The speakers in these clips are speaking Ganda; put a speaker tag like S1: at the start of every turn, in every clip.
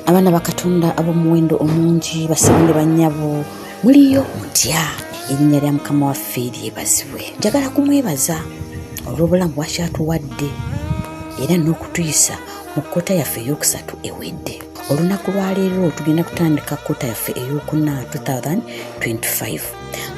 S1: Abaana ba Katonda ab'omuwendo omungi, bassebo ne bannyabo, muliyo mutya? Erinnya lya Mukama waffe lyebazibwe. Njagala kumwebaza olw'obulamu bw'akyatuwadde era n'okutuyisa mu kkota yaffe ey'okusatu ewedde. Olunaku lwa leero tugenda kutandika kkota yaffe ey'okuna 2025.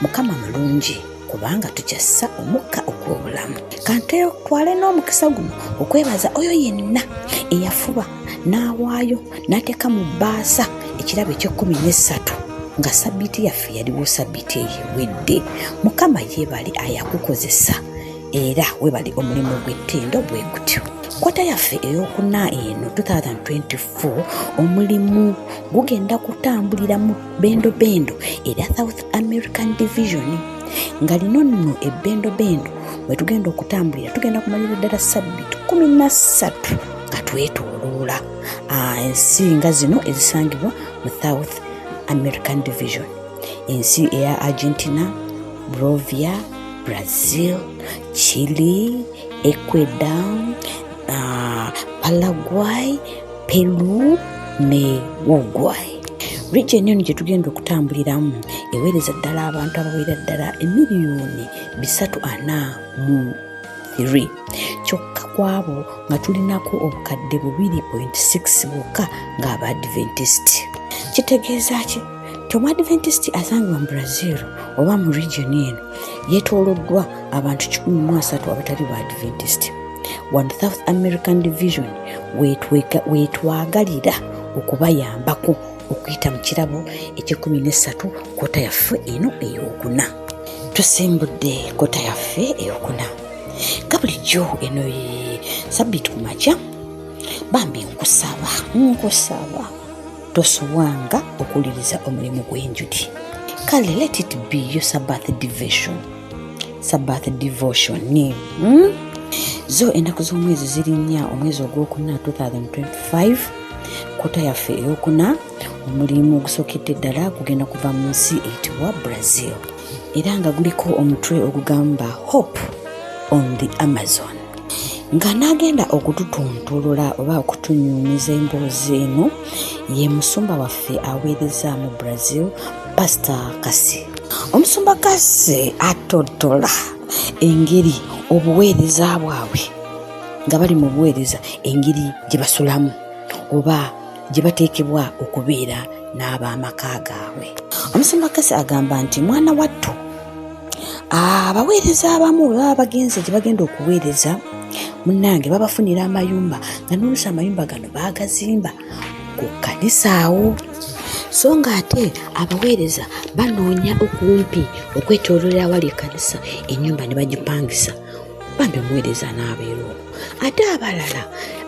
S1: Mukama mulungi kubanga tukyassa omukka ogw'obulamu. Kantwale n'omukisa guno okwebaza oyo yenna eyafuba n'awaayo n'ateeka mu bbaasa ekirabo eky'ekkumi n'esatu nga sabbiiti yaffe yaliwo sabbiiti eyo ewedde. Mukama yeebale ayakukozesa era webale omulimu gw'ettendo bwe gutyo. Quarter yaffe ey'okuna eno 2024, omulimu gugenda kutambulira mu bendobendo erya South American Division, nga lino nno ebbendobendo mwe tugenda okutambulira. Tugenda kumalira ddala sabbiiti 13 nga twetooloola ensi nga zino ezisangibwa mu South American Division: ensi eya Argentina, Bolivia, Brazil, Chile, Ecuador, Paraguay, Peru ne Uruguay. Region eno gye tugenda okutambuliramu eweereza ddala abantu abawerera ddala emiliyoni 343, kyokka ku abo nga tulinako obukadde 2.6 bwokka ng'abaadventist. Kitegeeza ki? Nti omuadventist asangibwa mu Brazil oba mu region eno yeetooloddwa abantu 130 abatali ba Adventist. Wano South American Division weetwagalira okubayambako okuyita mu kirabo eky'ekkumi n'esatu, quarter yaffe eno ey'okuna. Tusimbudde quarter yaffe ey'okuna nga bulijjo. Eno ye sabbiiti ku makya. Bambi nkusaba, nkusaba tosubwanga okuwuliriza omulimu gw'enjiri. Kale let it be your Sabbath devotion, Sabbath devotion. Zo ennaku z'omwezi ziri 4, omwezi ogwokuna 2025, quarter yaffe eyokuna. Omulimu ogusookedde ddala gugenda kuva mu nsi eyitibwa Brazil era nga guliko omutwe ogugamba "Hope on the Amazon", nga n'agenda okututontolola oba okutunyumiza emboozi eno ye musumba waffe aweereza mu Brazil, Pastor Kasi. Omusumba Kasi atotola engeri obuweereza bwabwe nga bali mu buweereza, engeri gye basulamu oba gye bateekebwa okubeera n'ab'amaka gaabwe. Omusumba Kasi agamba nti mwana wattu, abaweereza abamu bwe baba bagenze gye bagenda okuweereza, munnange babafunira amayumba, nga n'oluusi amayumba gano baagazimba ku kkanisa awo, so nga ate abaweereza banoonya okumpi okwetoololera awali ekkanisa ennyumba ne bagipangisa, bambi omuweereza n'abeera omwo. Ate abalala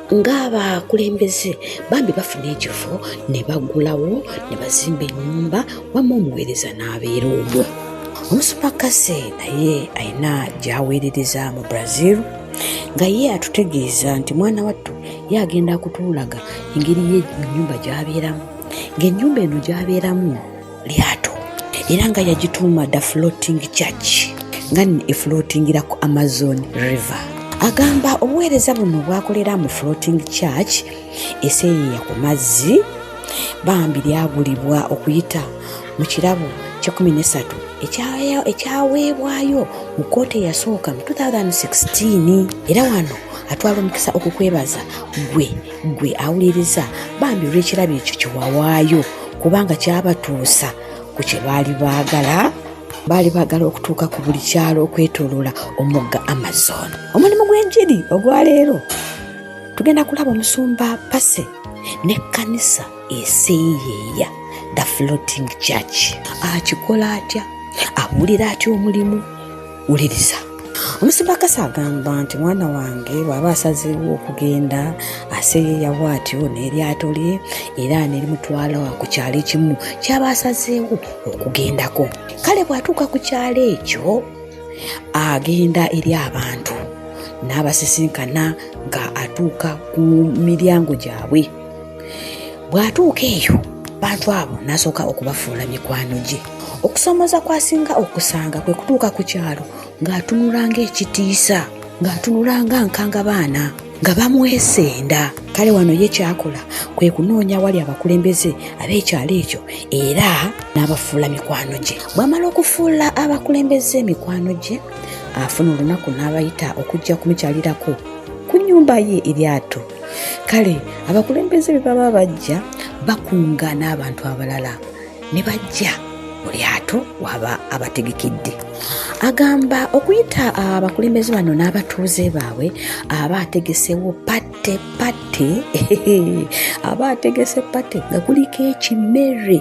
S1: ng'abakulembeze bambi bafuna ekifo ne bagulawo ne bazimba ennyumba wamu omuweereza n'abeera omwo. Omusumba Kase naye alina gy'aweerereza mu Brazil, nga ye atutegeeza nti mwana wattu ye agenda kutuulaga engeri ye ennyumba gy'abeeramu, ng'ennyumba eno gy'abeeramu lyato era nga yagituuma The Floating Church, nga efloatingira ku Amazon River. Agamba obuweereza buno bwakolera mu Floating Church eseeyeeya ku mazzi bambi lyagulibwa okuyita mu kirabo ky'ekkumi n'esatu ekyaweebwayo mu quarter eyasooka mu 2016. Era wano atwala omukisa okukwebaza gwe awuliriza bambi olw'ekirabo ekyo kyewawaayo, kubanga kyabatuusa ku kye baali baagala. Baali baagala okutuuka ku buli kyalo okwetooloola omugga Amazon. Omulimu gw'enjiri ogwaleero tugenda kulaba omusumba Pase n'ekkanisa eseeyeeya, The Floating Church. Akikola atya? Abuulira atya omulimu? Wuliriza. Omusumba Kasa agamba nti mwana wange bw'aba asazeewo okugenda aseeyeeya bw'atyo n'eryato lye era nerimutwala ku kyalo ekimu ky'aba asazeewo okugendako. Kale bw'atuuka ku kyalo ekyo, agenda eri abantu n'abasisinkana nga atuuka ku miryango gyabwe. Bw'atuuka eyo bantu abo n'asooka okubafuula mikwano gye. Okusoomoza kw'asinga okusanga kwe kutuuka ku kyalo ng'atunula ng'ekitiisa, ng'atunula nga nkanga baana. Nga bamwesenda. Kale wano ye kyakola kwe kunoonya awali abakulembeze ab'ekyalo ekyo era n'abafuula mikwano gye. Bw'amala okufuula abakulembeze mikwano gye, afuna olunaku n'abayita okujja kumukyalirako ku nnyumba ye eryato. Kale abakulembeze bwe baba bajja, bakunga n'abantu abalala ne bajja mu lyato waba abategekedde. Agamba okuyita abakulembeze bano n'abatuuze baabwe aba ategesewo patte patte aba ategese patte nga kuliko ekimere.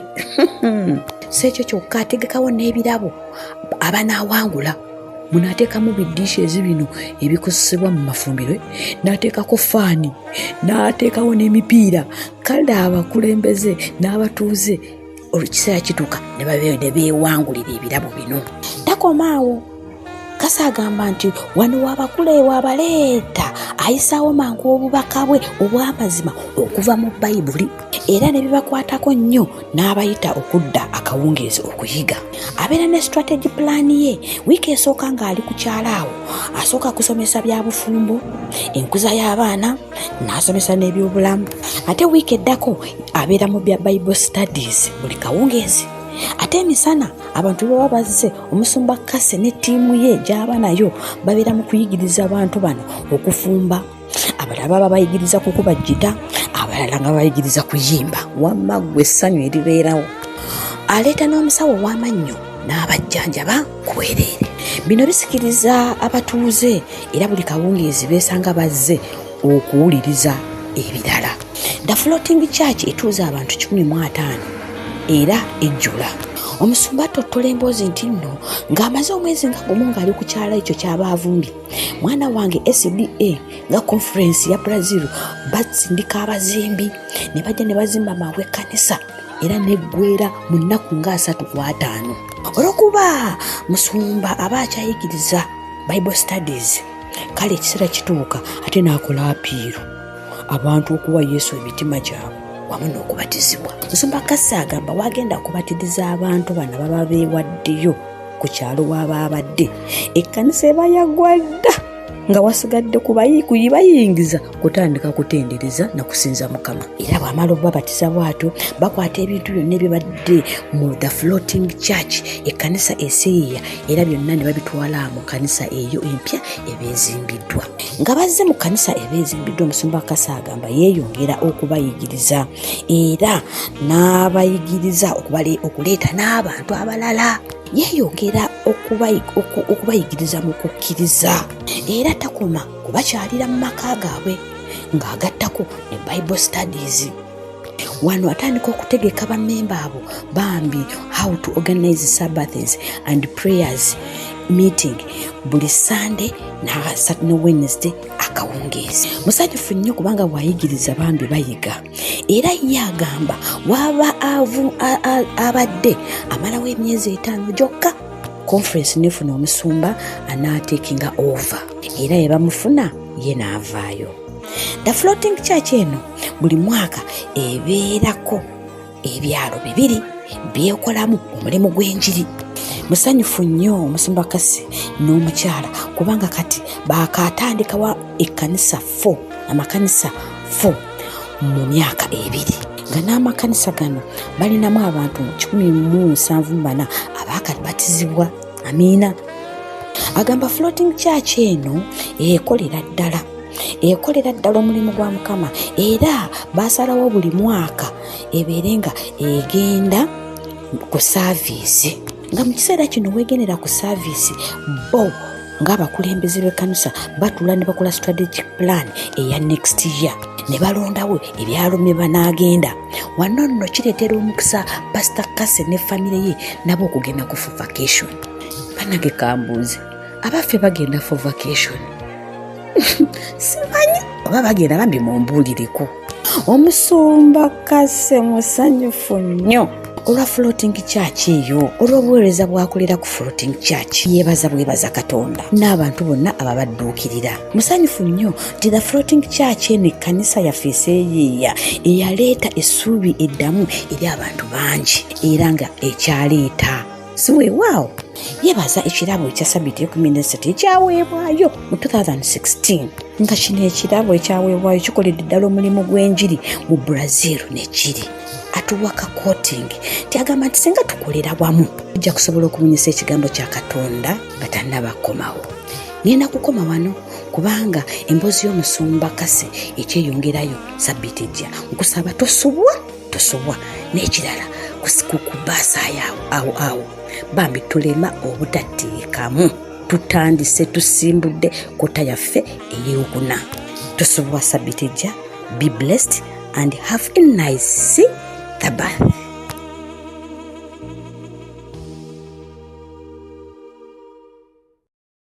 S1: Si ekyo kyokka, ategekawo n'ebirabo abanaawangula. Muno ateekamu bidishes bino ebikozesebwa mu mafumbiro, n'ateekako faani, n'ateekawo n'emipiira. Kale abakulembeze n'abatuuze ekiseera kituuka ne beewangulira ebirabo bino. Takoma awo, Kasa agamba nti wano wabakule wabaleeta ayisaawo mangu obubaka bwe obw'amazima okuva mu Bayibuli, era ne bibakwatako nnyo n'abayita okudda akawungeezi okuyiga. Abeera ne strategy plan ye. Wiiki esooka ng'ali ku kyalo awo, asooka kusomesa bya bufumbo, enkuza y'abaana, n'asomesa n'ebyobulamu. Ate wiiki eddako abeera mu bya Bible studies buli kawungeezi. Ate emisana abantu baba bazze, omusumba Kase ne ttiimu ye gy'aba nayo babeera mu kuyigiriza abantu bano okufumba. Abalala baba bayigiriza kukuba ggita, abalala nga bayigiriza kuyimba. Wamma ggwe essanyu eribeerawo. Aleeta n'omusawo ow'amannyo n'abajjanjaba ku bwereere. Bino bisikiriza abatuuze era buli kawungeezi beesanga bazze okuwuliriza ebirala. The Floating Church etuuza abantu 150 era ejjula. Omusumba attottola emboozi nti nno ng'amaze omwezi nga gumu ng'ali ku kyalo ekyo ky'aba avumbye, mwana wange SDA nga conference ya Brazil basindika abazimbi ne bajja ne bazimba mangu ekkanisa era neggwera mu nnaku nga 35. Olw'okuba musumba aba akyayigiriza Bible studies, kale ekiseera kituuka ate n'akola apiiru abantu okuwa Yesu emitima gyabwe wamu n'okubatizibwa. Musumba Kase agamba wagenda okubatiriza abantu bano baba beewaddeyo ku kyalo w'aba abadde, ekkanisa eba yaggwa dda nga wasigadde kubayingiza kutandika kutendereza na kusinza Mukama. Era bw'amala okubabatiza bw'atyo, bakwata ebintu byonna ebibadde mu The Floating Church, ekkanisa eseeyeeya, era byonna ne babitwala mu kkanisa eyo empya ebeezimbiddwa. Nga bazze mu kkanisa ebeezimbiddwa, omusumba Kase agamba yeeyongera okubayigiriza era n'abayigiriza okuleeta n'abantu abalala. Yeeyongera okubayigiriza mu kukkiriza era takoma kubakyalira mu maka gaabwe ng'agattako ne Bible studies. Wano atandika okutegeka bammemba abo bambi how to organize Sabbaths and prayers meeting buli Sunday ne Wednesday akawungeezi. Musanyufu nnyo kubanga bw'ayigiriza bambi bayiga. Era ye agamba waba abadde amalawo emyezi 5 gyokka, conference nefuna omusumba anaatekinga over, era ye bamufuna ye n'avaayo. The Floating Church eno buli mwaka ebeerako ebyalo 2 byekolamu omulimu gw'enjiri. Musanyufu nnyo omusumba Kase n'omukyala kubanga kati baakatandikawo ekkanisa 4, amakanisa 4 mu myaka 2, nga n'amakanisa gano balinamu abantu 174 abaakabatizibwa. Amiina. Agamba Floating Church eno ekolera ddala, ekolera ddala omulimu gwa Mukama, era basalawo buli mwaka ebeere nga egenda ku saaviisi. Nga mu kiseera kino weegendera ku saaviisi, bo ng'abakulembeze b'ekkanisa batuula ne bakola strategic plan eya next year ne balondawo ebyalo bye banaagenda. Wano nno kireetera omukisa Pastor Kase ne famire ye nabo okugenda ku for vacation. Bannange kambuuze, abaffe bagenda for vacation? Simanyi oba bagenda, bambi mumbuulireko. Omusumba Kase musanyufu nnyo olwa Floating Church eyo, olw'obuweereza bw'akolera ku Floating Church. Yeebaza bwebaza Katonda n'abantu bonna ababadduukirira. Musanyufu nnyo nti The Floating Church eno ekkanisa yaffe eseeyeeya eyaleeta essuubi eddamu eri abantu bangi era nga ekyaleeta si weewaawo. Yeebaza ekirabo ekya Sabbiiti 13 ekyaweebwayo mu 2016. Nga kino ekirabo ekyaweebwayo kikoledde ddala omulimu gw'enjiri mu Brazil nekiri atuwa ka quoting nti agamba nti singa tukolera wamu tujja kusobola okubunyisa ekigambo kya Katonda nga tannaba kukomawo. Ngenda kukoma wano kubanga emboozi y'omusumba Kase ekyeyongerayo sabbiiti ejja. Nkusaba tosubwa, tosubwa. N'ekirala ku baasaayo awo awo awo bambi tulema obutateekamu. Tutandise, tusimbudde kota yaffe ey'okuna. Tosubwa sabbiiti ejja. Be blessed and have a nice Sabbath.